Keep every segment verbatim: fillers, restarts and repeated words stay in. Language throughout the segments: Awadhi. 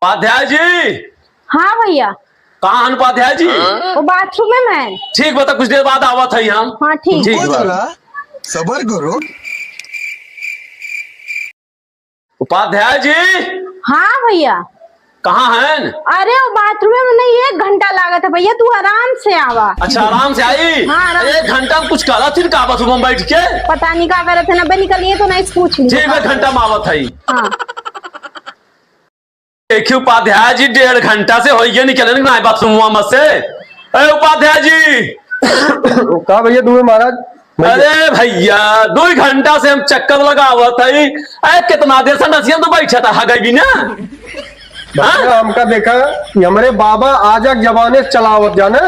उपाध्याय जी। हाँ भैया। कहाँ हन उपाध्याय जी? वो बाथरूम में मैं। ठीक बा, त कुछ देर बाद आवत हई हम। हाँ, ठीक। ठीक बा। जरा सबर करो। उपाध्याय जी। हाँ भैया। कहाँ हन? अरे, वो बाथरूम में नहीं, एक घंटा लागत है भैया, तू आराम से आवा। अच्छा, आराम से आई? हाँ, आराम। एक घंटा में कुछ करत ही का बाथरूम में बैठ के? पता नहीं का करत है ना बे, निकलिए तो नहीं, पूछ ली। ठीक बा, घंटा में आवत हई। हाँ। देखिए उपाध्याय जी, डेढ़ घंटा से होइए निकले ना बाथरूम में से। ए उपाध्याय जी। का भैया दुबे महाराज? भैया। अरे भैया, दुई घंटा से हम चक्कर लगावत हई। ए, कितना देर से नसिया तो बैठा था, हगई भी ना। भैया, हाँ? हमका देखा कि हमरे बाबा आजा के जमाने से चलावत जाने,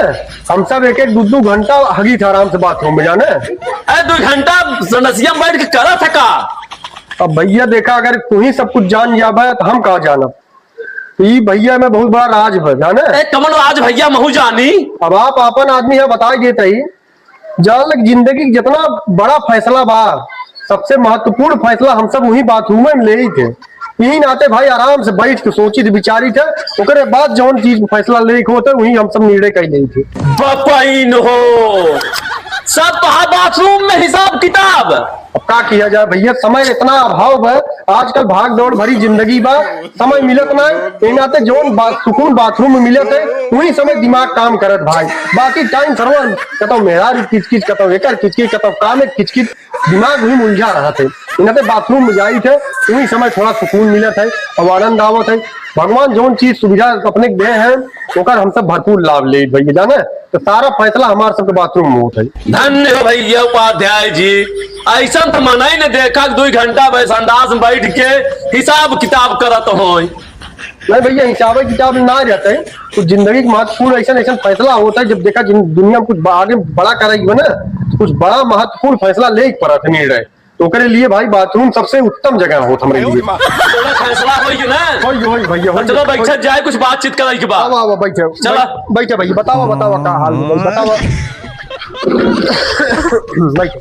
हम सब एक एक दू दू घंटा हगी था आराम से बाथरूम में जाने। ए, दुई घंटा से नसिया में बैठ के करा था का? अब भैया देखा, अगर तू ही सब कुछ जान जाबे तो हम का जानब? तो ई भैया में बहुत बड़ा राज बा, जाने? ए, कमन राज भैया, महू जानी। अब आप आपन आदमी है, बताई देत ही। जान लग, जिंदगी के जितना बड़ा फैसला बा, सबसे महत्वपूर्ण फैसला हम सब वही बाथरूम में लेई थे। यही नाते भाई आराम से बैठ के सोची थे, विचारी थे, ओकरे बाद जौन चीज फैसला लेई के होते, वही हम सब निर्णय कर लेई थे। बपाइन हो, सब तो है बाथरूम में हिसाब किताब। अब का किया जाए भैया, समय इतना अभाव बा, आजकल भाग दौड़ भरी जिंदगी बा, समय मिलत ना। ए नाते जौन बा-, सुकून बाथरूम में मिलत है, वही समय दिमाग काम करत भाई। बाकी टाइम सरवन कतौ मेहरारू किचकिच, कतौ एकर किचकिच, कतौ काम एक किचकिच, दिमाग वही उलझा रहत है। ए नाते बाथरूम में जाई थे, वही समय थोड़ा सुकून मिलत है और आनंद आवत है। भगवान जौन चीज सुविधा अपने के दे हैं, ओकर हम सब भरपूर लाभ लेई भैया, जाने? तो सारा फैसला हमार सबके बाथरूम में होत है। धन्य हो भैया उपाध्याय जी, ऐसा तो मनाई ने देखा कि दुई घंटा बस अंदाज में बैठ के हिसाब किताब करत होई। नहीं भैया, हिसाब किताब ना रहते, तो जिंदगी के महत्वपूर्ण ऐसा ऐसा फैसला होता है। जब देखा जिन दुनिया में कुछ बा-, आगे बड़ा करे के बा ना, तो कुछ बड़ा महत्वपूर्ण फैसला ले के पड़त है निर्णय। तो ओकरे लिए भाई बाथरूम सबसे उत्तम जगह होत हमरे लिए। थोड़ा फैसला होई कि ना? होई, होई भैया, होई, चलो होई। बैठा जाए, कुछ बातचीत करे के बा। आवा, आवा, बैठे। चला। बै-, बैठे भैया, बतावा, बतावा का हाल है, बतावा। बैठे।